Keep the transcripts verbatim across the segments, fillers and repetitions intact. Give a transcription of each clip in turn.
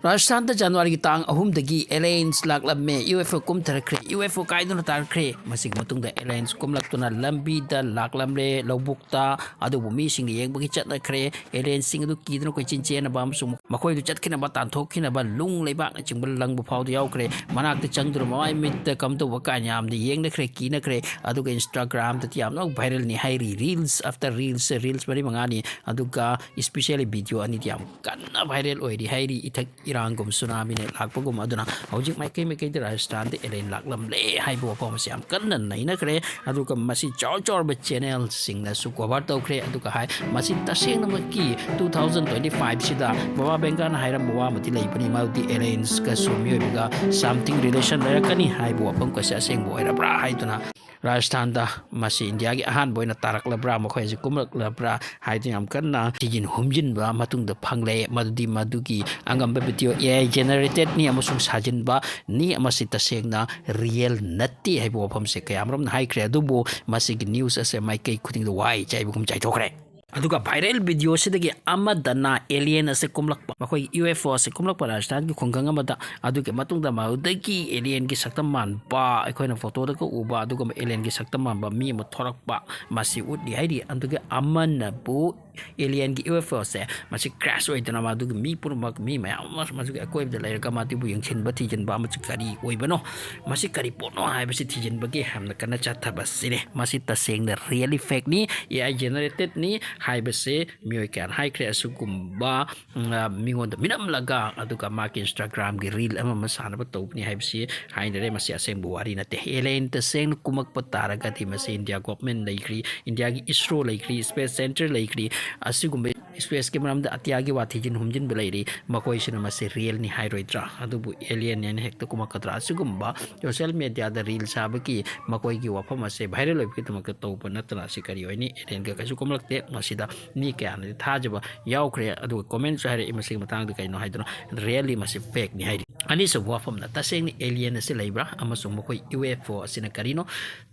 ꯔꯥꯖꯁꯊꯥꯟꯗ ꯖꯅꯋꯥꯔꯤꯒꯤ ꯇꯥꯡ ꯑꯍꯨꯝꯗꯒꯤ aliens ꯂꯥꯛꯂꯝꯃꯦ꯫ UFO ꯀꯨꯝꯊꯔꯛꯈ꯭ꯔꯦ꯫ UFO ꯀꯥꯏꯗꯨꯅ ꯇꯥꯔꯛꯈ꯭ꯔꯦ꯫ ꯃꯁꯤꯒꯤ ꯃꯇꯨꯡꯗ aliens ꯀꯨꯝꯂꯛꯇꯨꯅ ꯂꯝꯕꯤꯗ ꯂꯥꯛꯂꯝꯂꯦ, ꯂꯧꯕꯨꯛꯇ꯫ ꯑꯗꯨꯕꯨ ꯃꯤꯁꯤꯡꯅ ꯌꯦꯡꯕꯒꯤ ꯆꯠꯅꯈ꯭ꯔꯦ꯫ Aliensꯁꯤꯡ ꯑꯗꯨ ꯀꯤꯗꯨꯅ ꯀꯣꯏꯆꯦꯟ ꯆꯦꯟꯅꯕ ꯑꯃꯁꯨꯡ ꯃꯈꯣꯏꯗꯨ ꯆꯠꯈꯤꯅꯕ, ꯇꯥꯟꯊꯣꯛꯈꯤꯅꯕ ꯂꯨꯡ ꯂꯩꯕꯥꯛꯅꯆꯤꯡꯕ ꯂꯪꯕ ꯐꯥꯎꯗ ꯌꯥꯎꯈ꯭ꯔꯦ꯫ ꯃꯅꯥꯛꯇ ꯆꯪꯗꯨꯅ ꯃꯃꯥꯏ ꯃꯤꯠꯇ ꯀꯝꯗꯧꯕ ꯀꯥꯏꯅ ꯌꯥꯝꯅ ꯌꯦꯡꯅꯈ꯭ꯔꯦ, ꯀꯤꯅꯈ꯭ꯔꯦ꯫ ꯑꯗꯨꯒ Instagramꯗꯗꯤ ꯌꯥꯝꯅ viral ꯅꯤ ꯍꯥꯏꯔꯤ꯫ Reels after reels, reels ꯃꯔꯤ ꯃꯉꯥꯅꯤ꯫ ꯑꯗꯨꯒ especially video ꯑꯅꯤꯗꯤ ꯌꯥꯝ ꯀꯟꯅ viral ꯑꯣꯏꯔꯤ ꯍꯥꯏꯔꯤ꯫ ꯏꯊꯛ ꯏꯔꯥꯡꯒꯨꯝ ꯁꯨꯅꯥꯃꯤꯅ ꯂꯥꯛꯄꯒꯨꯝ꯫ ꯑꯗꯨꯅ ꯍꯧꯖꯤꯛ ꯃꯥꯏꯀꯩ ꯃꯥꯏꯀꯩꯗ ꯔꯥꯖꯁꯊꯥꯟꯗ alien ꯂꯥꯛꯂꯝꯂꯦ ꯍꯥꯏꯕ ꯋꯥꯐꯝ ꯑꯁꯤ ꯌꯥꯝ ꯀꯟꯅ ꯅꯩꯅꯈ꯭ꯔꯦ꯫ ꯑꯗꯨꯒ ꯃꯁꯤ ꯆꯥꯎ ꯆꯥꯎꯔꯕ channelꯁꯤꯡꯅꯁꯨ cover ꯇꯧꯈ꯭ꯔꯦ꯫ ꯑꯗꯨꯒ ꯍꯥꯏ, ꯃꯁꯤ ꯇꯁꯦꯡꯅꯃꯛꯀꯤ two thousand twenty fiveꯁꯤꯗ ꯕꯕꯥ ꯕꯦꯡꯒꯥꯅ ꯍꯥꯏꯔꯝꯕ ꯋꯥ ꯑꯃꯗꯤ ꯂꯩꯕꯅꯤ, ꯃꯗꯨꯗꯤ aliensꯀꯁꯨ ꯃꯤꯑꯣꯏꯕꯒ something relation ꯂꯩꯔꯛꯀꯅꯤ ꯍꯥꯏꯕ ꯋꯥꯐꯝ ꯑꯁꯤ ꯑꯁꯦꯡꯕ ꯑꯣꯏꯔꯕ꯭ꯔꯥ ꯍꯥꯏꯗꯨꯅ꯫ ꯔꯥꯖꯁꯊꯥꯟꯗ ꯃꯁꯤ ꯏꯟꯗꯤꯌꯥꯒꯤ ꯑꯍꯥꯟꯕ ꯑꯣꯏꯅ ꯇꯥꯔꯛꯂꯕ꯭ꯔꯥ, ꯃꯈꯣꯏ ꯑꯁꯤ ꯀꯨꯝꯂꯛꯂꯕ꯭ꯔꯥ ꯍꯥꯏꯗꯨꯅ ꯌꯥꯝ ꯀꯟꯅ ꯊꯤꯖꯤꯟ ꯍꯨꯝꯖꯤꯟꯕ ꯃꯇꯨꯡꯗ ꯐꯪꯂꯦ꯫ ꯃꯗꯨꯗꯤ ꯃꯗꯨꯒꯤ ꯑꯉꯝꯕ video AI generatedꯅꯤ ꯑꯃꯁꯨꯡ ꯁꯥꯖꯤꯟꯕꯅꯤ꯫ ꯃꯁꯤ ꯇꯁꯦꯡꯅ real ꯅꯠꯇꯦ ꯍꯥꯏꯕ ꯋꯥꯐꯝꯁꯦ ꯀꯌꯥꯃꯔꯨꯝꯅ ꯍꯥꯏꯈ꯭ꯔꯦ꯫ ꯑꯗꯨꯕꯨ ꯃꯁꯤꯒꯤ news ꯑꯁꯦ ꯃꯥꯏꯀꯩ ꯈꯨꯗꯤꯡꯗ ꯋꯥꯏ ꯆꯥꯏꯕꯒꯨꯝ ꯆꯥꯏꯊꯣꯛꯈ꯭ꯔꯦ꯫ ꯑꯗꯨꯒ viral videoꯁꯤꯗꯒꯤ ꯑꯃꯗꯅ alien ꯑꯁꯦ ꯀꯨꯝꯂꯛꯄ, ꯃꯈꯣꯏ UFO ꯑꯁꯦ ꯀꯨꯝꯂꯛꯄ ꯔꯥꯖꯁꯊꯥꯟꯒꯤ ꯈꯨꯡꯒꯪ ꯑꯃꯗ꯫ ꯑꯗꯨꯒꯤ ꯃꯇꯨꯡꯗ ꯃꯗꯨꯗꯒꯤ alienꯒꯤ ꯁꯛꯇꯝ ꯃꯥꯟꯕ, ꯑꯩꯈꯣꯏꯅ photoꯗꯒ ꯎꯕ ꯑꯗꯨꯒꯨꯝꯕ alienꯒꯤ ꯁꯛꯇꯝ ꯃꯥꯟꯕ ꯃꯤ ꯑꯃ ꯊꯣꯔꯛꯄ, ꯃꯁꯤ ꯎꯠꯂꯤ ꯍꯥꯏꯔꯤ꯫ ꯑꯗꯨꯒ ꯑꯃꯅꯕꯨ alienꯒꯤ UFOꯁꯦ ꯃꯁꯤ crash ꯑꯣꯏꯗꯅ ꯃꯗꯨꯒꯤ ꯃꯤ ꯄꯨꯝꯅꯃꯛ, ꯃꯤ ꯃꯌꯥꯝ ꯑꯃ ꯃꯗꯨꯒꯤ ꯑꯀꯣꯏꯕꯗ ꯂꯩꯔꯒ ꯃꯗꯨꯕꯨ ꯌꯦꯡꯁꯤꯟꯕ, ꯊꯤꯖꯤꯟꯕ ꯑꯃꯁꯨ ꯀꯔꯤ ꯑꯣꯏꯕꯅꯣ, ꯃꯁꯤ ꯀꯔꯤ ꯄꯣꯠꯅꯣ ꯍꯥꯏꯕꯁꯤ ꯊꯤꯖꯤꯟꯕꯒꯤ ꯌꯥꯝꯅ ꯀꯟꯅ ꯆꯠꯊꯕ ꯑꯁꯤꯅꯤ꯫ ꯃꯁꯤ ꯇꯁꯦꯡꯅ really fakeꯅꯤ, AI generatedꯅꯤ ꯍꯥꯏꯕꯁꯤ ꯃꯤꯑꯣꯏ ꯀꯌꯥꯅ ꯍꯥꯏꯈ꯭ꯔꯦ꯫ ꯑꯁꯤꯒꯨꯝꯕ, ꯎꯝ, ꯃꯤꯉꯣꯟꯗ ꯃꯤꯅꯝꯂꯒ ꯑꯗꯨꯒ ꯃꯥꯒꯤ Instagramꯒꯤ reel ꯑꯃ ꯑꯃ ꯁꯥꯟꯅꯕ ꯇꯧꯕꯅꯤ ꯍꯥꯏꯕꯁꯤ ꯍꯥꯏꯅꯔꯦ꯫ ꯃꯁꯤ ꯑꯁꯦꯡꯕ ꯋꯥꯔꯤ ꯅꯠꯇꯦ꯫ Alien ꯇꯁꯦꯡꯅ ꯀꯨꯝꯃꯛꯄ ꯇꯥꯔꯒꯗꯤ ꯃꯁꯤ India government ꯂꯩꯈ꯭ꯔꯤ, ꯏꯟꯗꯤꯌꯥꯒꯤ ISRO ꯂꯩꯈ꯭ꯔꯤ, space center ꯂꯩꯈ꯭ꯔꯤ, ꯑꯁꯤꯒꯨꯝꯕ spaceꯀꯤ ꯃꯔꯝꯗ ꯑꯇꯤꯌꯥꯒꯤ ꯋꯥ ꯊꯤꯖꯤꯟ ꯍꯨꯝꯖꯤꯟꯕ ꯂꯩꯔꯤ, ꯃꯈꯣꯏꯁꯤꯅ ꯃꯁꯤ realꯅꯤ ꯍꯥꯏꯔꯣꯏꯗ꯭ꯔꯥ? ꯑꯗꯨꯕꯨ alien ꯍꯥꯏꯅ ꯍꯦꯛꯇ ꯀꯨꯝꯃꯛꯀꯗ꯭ꯔꯥ? ꯑꯁꯤꯒꯨꯝꯕ social mediaꯗ reel ꯁꯥꯕꯒꯤ, ꯃꯈꯣꯏꯒꯤ ꯋꯥꯐꯝ ꯑꯁꯦ viral ꯑꯣꯏꯕꯒꯤꯗꯃꯛꯇ ꯇꯧꯕ ꯅꯠꯇꯅ ꯑꯁꯤ ꯀꯔꯤ ꯑꯣꯏꯅꯤ? Alienꯒ ꯀꯩꯁꯨ ꯀꯨꯝꯂꯛꯇꯦ꯫ ꯃꯁꯤꯗ ꯃꯤ ꯀꯌꯥꯅꯗꯤ ꯊꯥꯖꯕ ꯌꯥꯎꯈ꯭ꯔꯦ꯫ ꯑꯗꯨꯒ commentꯁꯨ ꯍꯥꯏꯔꯛꯏ ꯃꯁꯤꯒꯤ ꯃꯇꯥꯡꯗ ꯀꯩꯅꯣ ꯍꯥꯏꯗꯨꯅ, really ꯃꯁꯤ fakeꯅꯤ ꯍꯥꯏꯔꯤ꯫ ꯑꯅꯤꯁꯨꯕ ꯋꯥꯐꯝꯅ, ꯇꯁꯦꯡꯅ alien ꯑꯁꯤ ꯂꯩꯕ꯭ꯔꯥ ꯑꯃꯁꯨꯡ ꯃꯈꯣꯏ UFO ꯑꯁꯤꯅ ꯀꯔꯤꯅꯣ?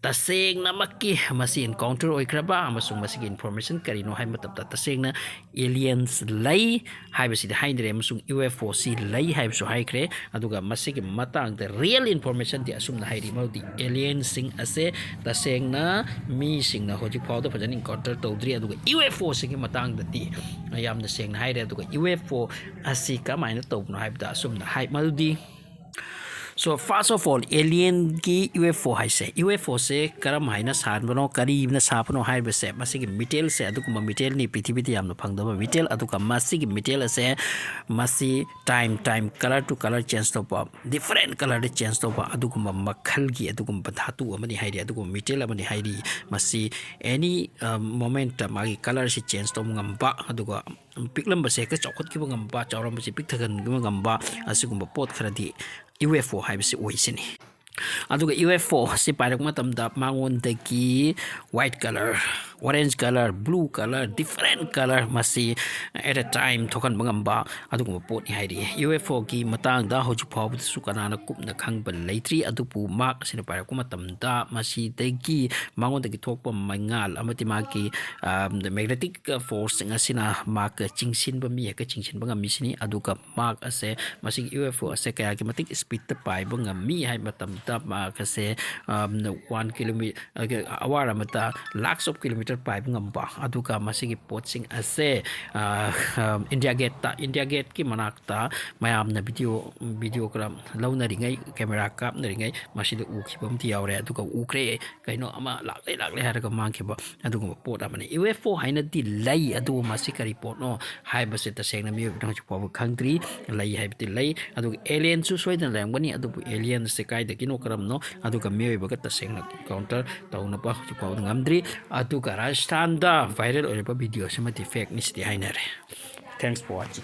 ꯇꯁꯦꯡꯅꯃꯛꯀꯤ ꯃꯁꯤ encounter ꯑꯣꯏꯈ꯭ꯔꯕ ꯑꯃꯁꯨꯡ ꯃꯁꯤꯒꯤ information ꯀꯔꯤꯅꯣ ꯍꯥꯏꯕ ꯃꯇꯝꯗ, ꯇꯁꯦꯡꯅ aliens ꯂꯩ ꯍꯥꯏꯕꯁꯤꯗꯤ ꯍꯥꯏꯗ꯭ꯔꯦ, ꯑꯃꯁꯨꯡ U F O ꯁꯤ ꯂꯩ ꯍꯥꯏꯕꯁꯨ ꯍꯥꯏꯈ꯭ꯔꯦ꯫ ꯑꯗꯨꯒ ꯃꯁꯤꯒꯤ ꯃꯇꯥꯡꯗ real information ꯗꯤ ꯑꯁꯨꯝꯅ ꯍꯥꯏꯔꯤ, ꯃꯗꯨꯗꯤ aliens ꯁꯤꯡ ꯑꯁꯦ ꯇꯁꯦꯡꯅ ꯃꯤꯁꯤꯡꯅ ꯍꯧꯖꯤꯛ ꯐꯥꯎꯗ ꯐꯖꯅ encounter ꯇꯧꯗ꯭ꯔꯤ꯫ ꯑꯗꯨꯒ U F O ꯁꯤꯒꯤ ꯃꯇꯥꯡꯗꯗꯤ ꯌꯥꯝꯅ ꯁꯦꯡꯅ ꯍꯥꯏꯔꯦ꯫ ꯑꯗꯨꯒ U F O ꯑꯁꯤ ꯀꯃꯥꯏꯅ ꯇꯧꯕꯅꯣ ꯍꯥꯏꯕꯗ ꯑꯁꯨꯝꯅ ꯍꯥꯏ, ꯃꯗꯨꯗꯤ, so first of all, alien ꯒꯤ U F O ꯍꯥꯏꯁꯦ, U F O ꯁꯦ ꯀꯔꯝ ꯍꯥꯏꯅ ꯁꯥꯕꯅꯣ, ꯀꯔꯤꯅ ꯁꯥꯕꯅꯣ ꯍꯥꯏꯕꯁꯦ, ꯃꯁꯤꯒꯤ metal ꯁꯦ ꯑꯗꯨꯒꯨꯝꯕ metal ꯅꯤ, ꯄ꯭ꯔꯤꯊꯤꯕꯤꯗ ꯌꯥꯝꯅ ꯐꯪꯗꯕ metal꯫ ꯑꯗꯨꯒ ꯃꯁꯤꯒꯤ metal ꯑꯁꯦ, ꯃꯁꯤ time time, color to color change ꯇꯧꯕ, different color ꯗ change ꯇꯧꯕ ꯑꯗꯨꯒꯨꯝꯕ ꯃꯈꯜꯒꯤ ꯑꯗꯨꯒꯨꯝꯕ ꯙꯥꯇꯨ ꯑꯃꯅꯤ ꯍꯥꯏꯔꯤ, ꯑꯗꯨꯒꯨꯝꯕ metal ꯑꯃꯅꯤ ꯍꯥꯏꯔꯤ꯫ ꯃꯁꯤ any moment ꯇ ꯃꯥꯒꯤ color ꯁꯤ change ꯇꯧꯕ ꯉꯝꯕ, ꯑꯗꯨꯒ ꯄꯤꯛꯂꯝꯕꯁꯦ ꯍꯦꯛꯇ ꯆꯥꯎꯈꯠꯈꯤꯕ ꯉꯝꯕ, ꯆꯥꯎꯔꯝꯕꯁꯦ ꯄꯤꯛꯊꯍꯟꯕ ꯉꯝꯕ, ꯑꯁꯤꯒꯨꯝꯕ ꯄꯣꯠ ꯈꯔꯗꯤ U F O ꯍꯥꯏꯕꯁꯤ ꯑꯣꯏꯁꯤꯅꯤ꯫ ꯑꯗꯨꯒ U F O ꯁꯤ ꯄꯥꯏꯔꯛꯄ ꯃꯇꯝꯗ ꯃꯉꯣꯟꯗꯒꯤ white color, orange color, blue color, different color, ꯃꯁꯤ at a time ꯊꯣꯛꯍꯟꯕ ꯉꯝꯕ ꯑꯗꯨꯒꯨꯝꯕ ꯄꯣꯠꯅꯤ ꯍꯥꯏꯔꯤ꯫ U F O ꯒꯤ ꯃꯇꯥꯡꯗ ꯍꯧꯖꯤꯛ ꯐꯥꯎꯕꯗꯁꯨ ꯀꯅꯥꯅ ꯀꯨꯞꯅ ꯈꯪꯕ ꯂꯩꯇ꯭ꯔꯤ꯫ ꯑꯗꯨꯕꯨ ꯃꯍꯥꯛ ꯑꯁꯤꯅ ꯄꯥꯏꯔꯛꯄ ꯃꯇꯝꯗ ꯃꯁꯤꯗꯒꯤ ꯃꯉꯣꯟꯗꯒꯤ ꯊꯣꯛꯄ ꯃꯉꯥꯜ ꯑꯃꯗꯤ ꯃꯥꯒꯤ, ꯑ, magnetic force ꯁꯤꯡ ꯑꯁꯤꯅ ꯃꯍꯥꯛ ꯆꯤꯡꯁꯤꯟꯕ, ꯃꯤ ꯍꯦꯛꯇ ꯆꯤꯡꯁꯤꯟꯕ ꯉꯝꯃꯤꯁꯤꯅꯤ꯫ ꯑꯗꯨꯒ ꯃꯍꯥꯛ ꯑꯁꯦ, ꯃꯁꯤꯒꯤ U F O ꯑꯁꯦ ꯀꯌꯥꯒꯤ ꯃꯇꯤꯛ speed ꯇ ꯄꯥꯏꯕ ꯉꯝꯃꯤ ꯍꯥꯏꯕ ꯃꯇꯝꯗ, ꯃꯍꯥꯛ ꯑꯁꯦ, ꯑꯝ, one kilometer, ꯑ, hour ꯑꯃꯗ lakhs of kilometer ꯄꯥꯏꯕ ꯉꯝꯕ, ꯑꯗꯨꯒ ꯃꯁꯤꯒꯤ ꯄꯣꯠꯁꯤꯡ ꯑꯁꯦ, ꯑ, ꯑꯝ, India Gate ꯇ, India Gate ꯀꯤ ꯃꯅꯥꯛꯇ ꯃꯌꯥꯝꯅ video, videogram ꯂꯧꯅꯔꯤꯉꯩ, camera ꯀꯥꯞꯅꯔꯤꯉꯩ ꯃꯁꯤꯗ ꯎꯈꯤꯕ ꯑꯃꯗꯤ ꯌꯥꯎꯔꯦ꯫ ꯑꯗꯨꯒ ꯎꯈ꯭ꯔꯦ, ꯀꯩꯅꯣ ꯑꯃ ꯂꯥꯛꯂꯦ, ꯂꯥꯛꯂꯦ ꯍꯥꯏꯔꯒ ꯃꯥꯡꯈꯤꯕ ꯑꯗꯨꯒꯨꯝꯕ ꯄꯣꯠ ꯑꯃꯅꯤ꯫ U F O ꯍꯥꯏꯅꯗꯤ ꯂꯩ, ꯑꯗꯨꯕꯨ ꯃꯁꯤ ꯀꯔꯤ ꯄꯣꯠꯅꯣ ꯍꯥꯏꯕꯁꯦ ꯇꯁꯦꯡꯅ ꯃꯤꯑꯣꯏꯕꯅ ꯍꯧꯖꯤꯛ ꯐꯥꯎꯕ ꯈꯪꯗ꯭ꯔꯤ꯫ ꯂꯩ ꯍꯥꯏꯕꯗꯤ ꯂꯩ, ꯑꯗꯨꯒ alien ꯁꯨ ꯁꯣꯏꯗꯅ ꯂꯩꯔꯝꯒꯅꯤ, ꯑꯗꯨꯕꯨ alien ꯁꯦ ꯀꯥꯏꯗꯒꯤꯅꯣ, ꯀꯔꯝꯅꯣ, ꯑꯗꯨꯒ ꯃꯤꯑꯣꯏꯕꯒ ꯇꯁꯦꯡꯅ encounter ꯇꯧꯅꯕ ꯍꯧꯖꯤꯛ ꯐꯥꯎꯕꯗ ꯉꯝꯗ꯭ꯔꯤ꯫ ꯑꯗꯨꯒ ꯔꯥꯖꯁꯊꯥꯟꯗ viral ꯑꯣꯏꯔꯤꯕ video ꯁꯤꯃꯗꯤ fake ꯅꯤ ꯁꯤꯗꯤ ꯍꯥꯏꯅꯔꯦ꯫ Thanks for watching꯫